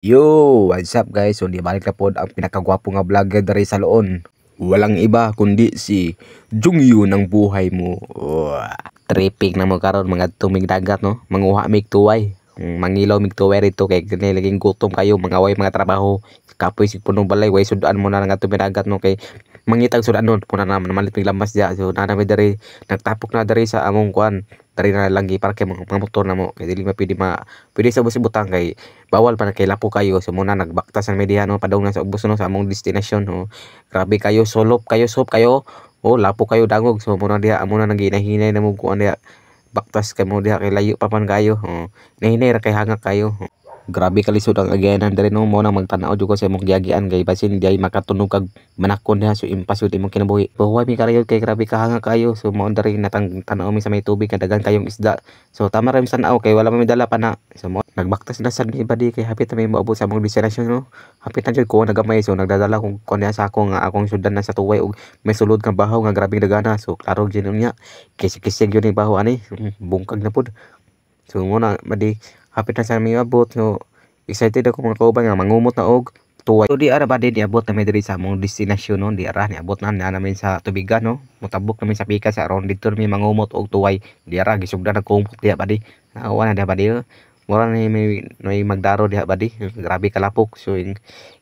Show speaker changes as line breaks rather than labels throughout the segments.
Yo, what's up guys? So di balik na pod ang pinakagwapo nga vlogger diri sa Loon. Walang iba kundi si Jungyu ng buhay mo. Uwa. Tripping na mo karon mga tumig dagat no. Manguha mig tuway. Mangilaw mig tuway rito kay laging gutom kayo mga way mga trabaho. Kapoy sig punong balay way sudan mo na nga tumig dagat no kay mangitag sudan nun puna na namalit mig lamas diya. So na nami diri nagtapok na diri sa among kuan. Diri na lang giparke mga motor na mo kay dili mapidi ma pwede sa ubos ibutang kay bawal pa na kay lapo kayo. So muna nagbaktas ang media no padung na sa ubos no sa among destination no. Grabe kayo solop kayo sop kayo. Oh lapo kayo dangog. So muna diha amo na naginahinay na mo kuan diha. Baktas kay mo diha kay layo pa man kayo. Oh, nahinay ra kay hangak kayo. Oh. Grabe kalisod ang agyanan diri no mo nang magtan-aw jud ko sa imong giagian kay basin di ay makatunog kag manakon diha so impas jud imong kinabuhi. Buhay mi karayo kay grabe kahanga kayo. So mao diri natang tan-aw mi sa may tubig nga daghan kayong isda. So tama ra mi tan-aw kay wala man mi dala pa na. So mo nagbaktas na sad mi badi kay hapit na mi moabot sa among destinasyon no. Hapit na jud ko nagamay so nagdadala kong kuan diha sa ako nga akong sudan na sa tuway og may sulod nga bahaw nga grabeng dagana. So klaro jud niya kisig-kisig yun ni bahaw ani bungkag na pud. So mo na badi hapit na sa mi abot. So excited ako mga kauban nga mangumot na og tuway. So di ara badi niabot na mi diri sa among destinasyon no. Di ara niabot na namin sa tubigan no. Motabok namin sa pika sa aron didto mi mangumot og tuway. Di ara gisugdan nag kumot diha badi. Naawa na diha badi. Mura ni may magdaro diha badi. Grabe kalapok. So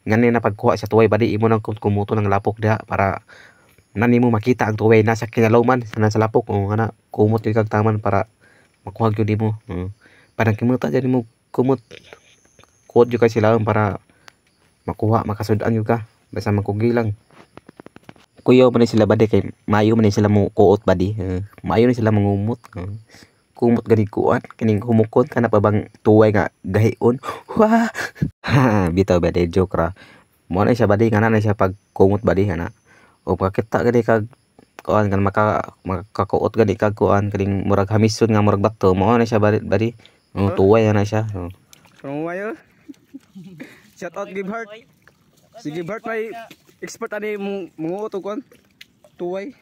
ngani na pagkuha sa tuway badi imo nang kumuto ng lapok diha para nani mo makita ang tuway nasa kinalawman nasa lapok o ana kumot gyud kag taman para makuha gyud nimo. Parang kimuta dyan mo kumot kuot jud kay sila para makuha makasud-an jud ka basta magkugi lang. Kuyaw man ni sila badi kay maayo man ni sila mo kuot badi. Maayo ni sila mangumot. Kumot gani kuan kining humukon kana pa bang tuway nga gahion. Wah. Bitaw badi joke ra. Mo na siya badi nga na siya pag kumot badi ana. O pakita gani kag kuan kan makakuot gani kag kuan kining murag hamison nga murag bato mo na siya badi badi. Oh, tuway na siya. Oh.
Tuway. Shout out Give Heart. Si Give Heart may expert ani manguot og kuan. Tuway.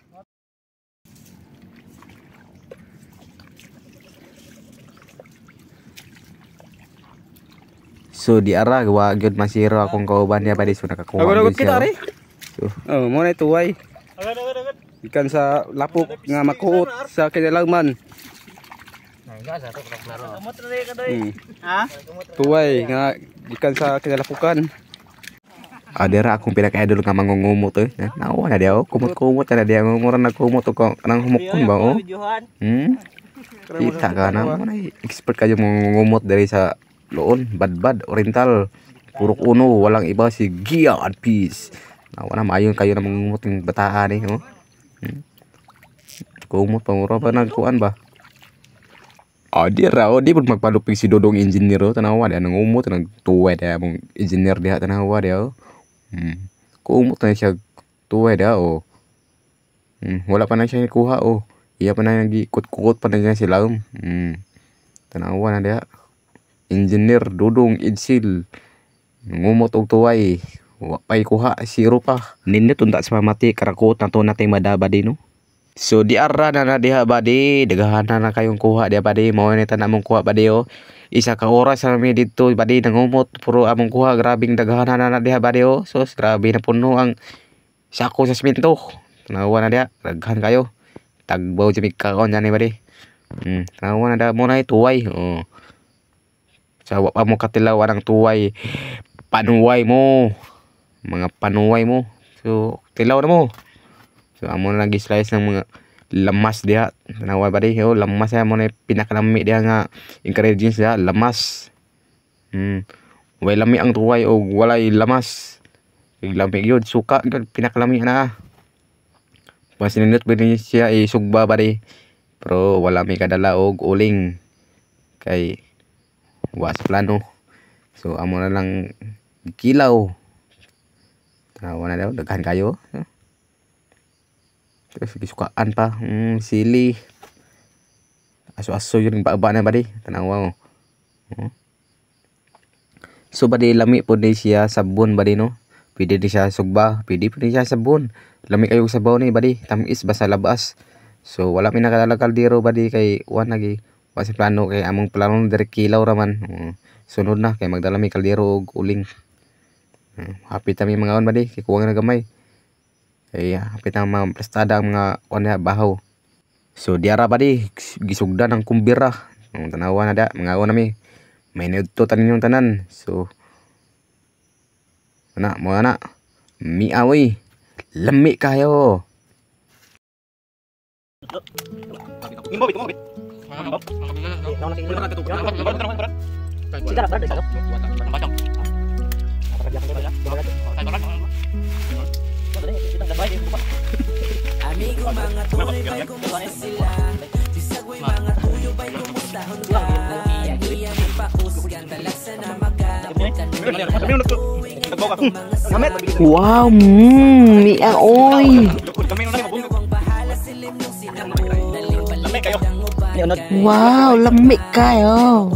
So di ara wa gyud masiro akong kauban niya badi so nakakuha
gyud
siya.
So, oh, mo na tuway. Ikan sa lapok nga makuot sa kinalangman. Tuway nga gikan sa kinalapukan.
Adira akong pinaka-idol nga mangungumot eh. Nawa na diha oh, kumot-kumot na diha mura nagkumot og kanang humukon ba oh. Kita ka na mo na expert kayo mangungumot diri sa Loon, Badbad, Oriental, Purok Uno, walang iba si Gia and Peace. Nawa na maayon kayo na mangungumot ng bataan eh oh. Kumot pa mura pa nagkuan ba. Di ra oh, di pud magpalupig si Dodong engineer oh, tanawa diha nangumot nagtuway diha among engineer diha tanawa diha oh. Kumot na siya tuway diha oh. Wala pa na siya nikuha oh. Iya pa na nagikut-kut pa na siya sila. Tanawa na diha. Engineer Dodong Idsil ngumot og tuway. Wa pay kuha, zero pa. Nindot unta sa pamati karakot na to nating madaba di no. So di ara na diha badi, daghan na kayong kuha diha badi, mao ni tanan among kuha badi oh. Isa ka oras na mi didto badi nangumot puro among kuha, grabing daghan na diha badi oh. So grabe na puno ang sako sa semento. Tanawa na diha, daghan kayo. Tagbaw jud kaon ani badi. Tanawa na diha mo na tuway oh. Sa wa pa mo katilaw ang tuway, panuway mo. Mga panuway mo. So tilaw na mo. So amo na gi-slice ng mga lamas diha. Tanawa badi oh, lamas mo na pinakalami diha nga ingredients diha, lamas. Way lami ang tuway og walay lamas. Lami gyud, suka gyud pinakalami na. Pasinindot ba ni siya isugba badi. Pero wala mi kadala og uling kay wa sa plano. So amo na lang kilaw. Tanawa na daw daghan kayo. Terus gisukaan pa, sili. Aso-aso yun baba na badi, tanawa oh. So badi lami pod ni siya sabon badi no. Pwede ni siya sugba, pwede pud ni siya sabon. Lami kayo sabaw ni badi, tamis basta labas. So wala mi nakadala kaldero badi kay wa nagi wa sa plano kay among plano diri kilaw ra man. Sunod na kay magdala mi kaldero og uling. Hapit mi mangaon ba di kay kuwang na gamay. Kay hapit na mga plastada ang mga kuan diha bahaw. So diara ba di gisugdan ang kumbira. Ang tanawa na da mangaon na mi. May nudto tanin yung tanan. So ana mo ana miawi. Lami kayo.
Amigo mga tunay ba'y kumusta sila? Bisagway mga tuyo ba'y kumustahon ka? Nag-iya-iya may pakusgan talaksa na magabot
Wow, miaoy. Wow, lami kayo.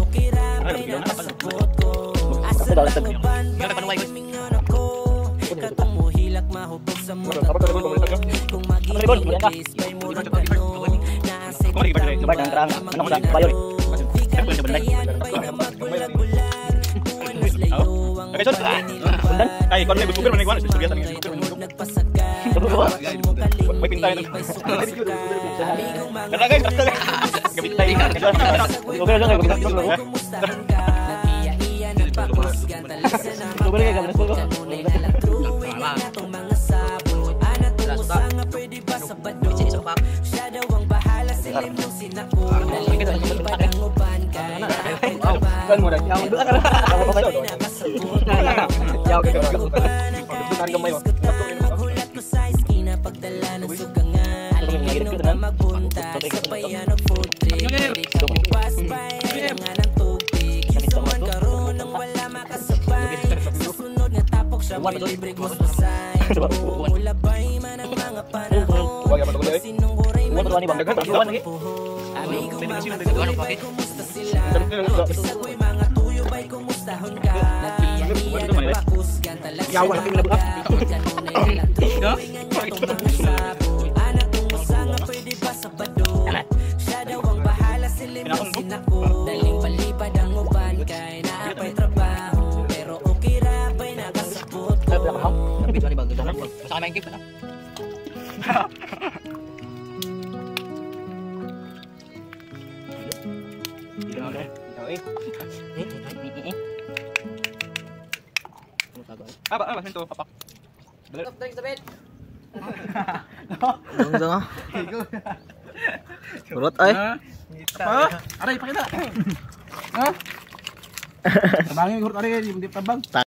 Urot ay. Aray, pakita. Ha? Tabangin, urot aray, hindi tabang.